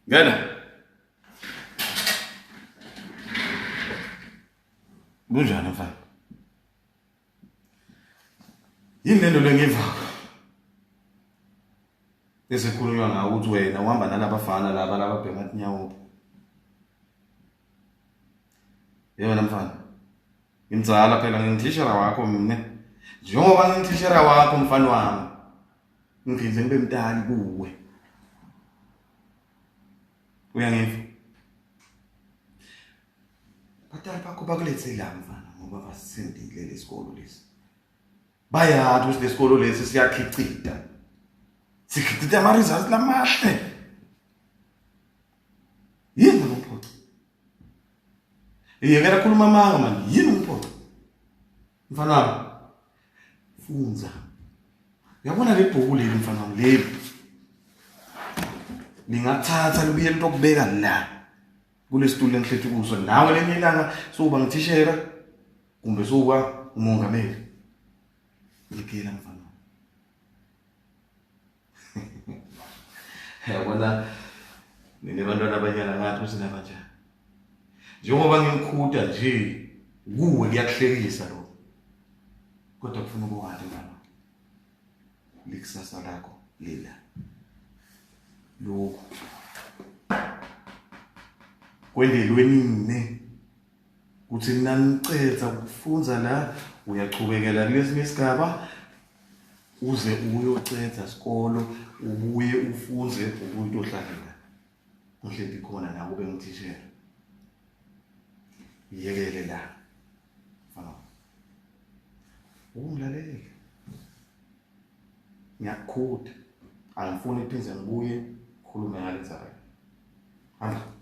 Ngena. Kunjani mfana? Yini lento lengivako? Esikhulunywa ngawo ukuthi wena uhamba nalabafana laba lababhema tinyawo. Yena mfana. Ngimdzala phela ngingithishela wakho mina. Njengoba ngingithishela wakho mfana wami. Ngiphinde ngibe mntali kuwe. Uyangiva? Batali bakho bakulethe la mfana ngoba basisendile lesikolo lesi. Bayazi ukuthi lesikolo lesi siyakhicita. Sikhicita ama results lamahle. Yini umphoxa? Yekela khuluma amanga manje, yini umphoxa? Mfana wami, fundza. Uyabona le bhuku leli mfana wami leli. Lingathatha libuye litokubeka la kulesitulo engihleti kuso nawe lenye ilanga sokuba ngithishela kumbe sokuba umongameli. Yekela mfana. Yabona nina bantwana abanyana ngathi ukuthi nabanjani. Njengoba ngimkhuda nje kuwe kuyakuhlekisa lokho. Kodwa kufuna ukuwazi mfana. Likusasa lakho lila. Lokhu. Kwendelwe nini? Kuthi nanicetha ukufunza la uyachubekela kulesinye isigaba uze uyocetha sikolo ubuye ufunze ubuye uyohlala la ngihleli khona la kube ngithishela yekele la mfana ungilalele ngiyakukhuda angifuni iphinde ngibuye khulume ngale ndzaba hamba.